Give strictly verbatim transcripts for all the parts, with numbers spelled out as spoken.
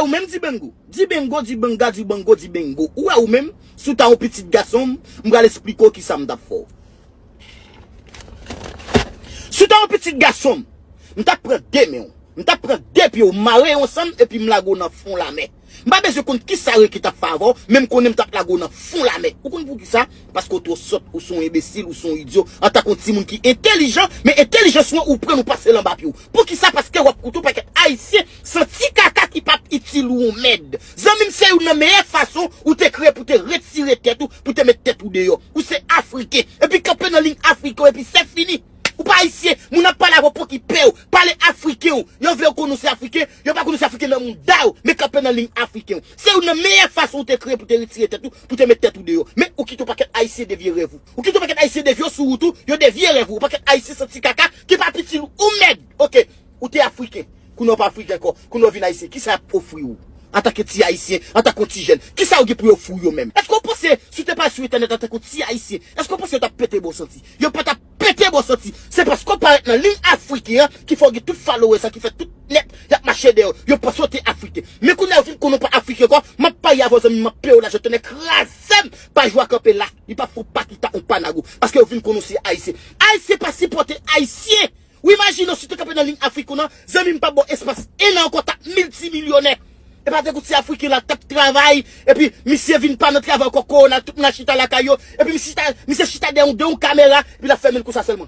Ou menm Dibengo. Dibengo, Dibanga, Dibango, Dibengo. Ou wè ou menm, si w ta yon pitit gason m, m pral esplike w kisa m t ap fè w. Si w ta yon pitit gason m, m t ap pran de men w, m t ap pran de pye w, mare yo ansanm, epi m lage w nan fon lamè. M pa bezwen konn kisa reken t ap fè avè w, men m konnen m t ap lage w nan fon lamè. Ou konn poukisa? Paske w twò sòt, ou se yon enbesil, ou se yon idyo. Antanke yon timoun ki entèlijan, men entèlijans ou an, ou pran l, ou pase l anba pye w. Poukisa? Paske w ap koute yon pakèt Ayisyen santi kaka ki p ap itil ou yon mèd. Zanmi m, se youn nan meyè fason ou te kreye pou te retire tèt ou, pou te met tèt ou deyò. Ou se Afriken. Epi kanpe nan liy Afriken w, epi se fini. Ou pa Ayisyen. Moun ap pale avè w, pokipe w. Pale Afriken w. Yo vle w konnen w se Afriken, yo pa konnen w se Afriken nan mouda w. Men kanpe nan liy Afriken w. Se youn nan meyè fason ou te kreye pou te retire tèt ou, pou te met tèt ou deyò. Men ou kite yon pakèt Ayisyen devye rèv ou. Ou kite yon pakèt Ayisyen devye w sou wout ou, yo devye rèv ou. Yon pakèt Ayisyen santi kaka ki p ap itil ou mèd. Oke. Ou te Afriken. Kounye a w pa Afriken ankò. Kounye a w vin Ayisyen. Kisa y ap ofri w? Antanke ti Ayisyen, antanke yon ti jèn. Kisa yo gen pou yo ofri w yo menm? Èske w panse si w te parèt sou entènèt antanke yon ti Ayisyen, èske w panse yo t ap pete ba w santi? Yo pa t ap pete ba w santi. Se paske w parèt nan liy Afriken an ki fè w gen tout followers sa ki fè tout nèt y ap mache dèyè w. Yo panse w te Afriken. Men kounye a yo vin konnen w pa Afriken ankò. M ap parye avè w zanmi m, m ap peye w lajan tonnè kraze m. Pa jwe a kanpe la. Li p ap fè w pa kita yon panago. Paske yo vin konnen w se Ayisyen. Ayisyen pa sipòte Ayisyen. Ou imajine w si w te kanpe nan liy Afriken w nan, zanmi m pa ba w espas en an ankò w t ap miltimilyonè. E pa tankou ti Afriken la t ap travay, epi misye vin pa nan travay ankò, kowona, tout moun al chita lakay yo, epi misye chita, misye chita dèyè yon, dèyè yon kamera, epi l ap fèmen l konsa sèlman.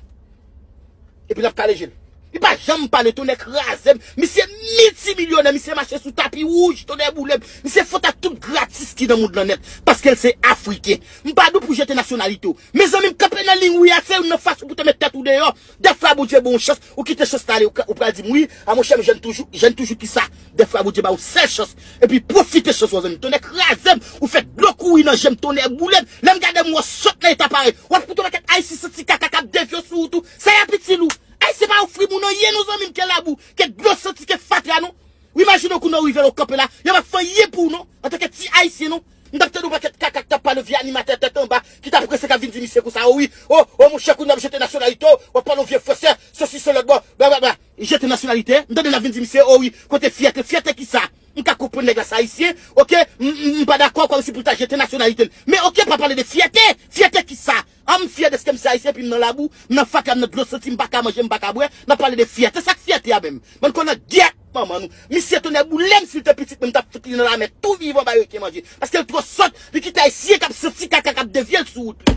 Epi l ap kale je l. Li pa janm pale, tonnè kraze m. Misye miltimilyonè, misye mache sou tapi wouj, tonnè boule m. Misye fòt ak tout gratis ki nan mond lan nèt, paske l se Afriken. M pa di w pou jete nasyonalite w. Mezanmi, m kanpe nan liy wi a, se youn nan fason pou te met tèt ou deyò. Dèfwa Bondye ba w yon chans, ou kite chans la ale, ou ka, ou pral di m, wi, a monchè, m jèn toujou, jèn toujou kisa? Dèfwa Bondye ba w yon sèl chans. Epi pwofite chans ou an, zanmi. Tonnè kraze m, ou fè dlo kouri nan je m, tonnè boule m. Lè m gade m, w ap sot nan eta parèy. W ap koute yon pakèt Ayisyen santi kaka k ap devye w sou wout ou. Sa y ap itil ou? Ayisyen pa ofri moun anyen non, zanmi m, ke labou, ke dlo santi, ke fatra non. Ou imajine w kounye a w rive la, w kanpe la, y ap fè anyen pou w non, antanke ti Ayisyen non. M t ap tande yon pakèt kaka k t ap pale vye animatè tèt anba, ki t ap prese k ap vin di misye konsa, o wi, o, o monchè, kounye a w ap jete nasyonalite w, w ap pale yon vye fransè, sesi selòt, bon, blablabla. Jete nasyonalite, m tande n ap vin di misye, o wi, kote fyète, fyète kisa? M ka konprann nèg la se Ayisyen, oke, m, m, m pa dakò kòmsi pou l ta jete nasyonalite l. Men oke, pa pale de fyète, fyète kisa? An m fyè dèske m se Ayisyen, epi m nan labou, m nan fatra, m nan dlo santi, m pa ka manje, m pa ka bwè, n ap pale de fyète, sa k fyète a menm? Bann kòlangèt manman nou. Misye tonnè boule m, si l te pitit mwen, m t ap fout li nan lamè tou vivan ba yo reken manje. Paske l twò sòt, li kite Ayisyen k ap santi kaka k ap devye l sou wout li.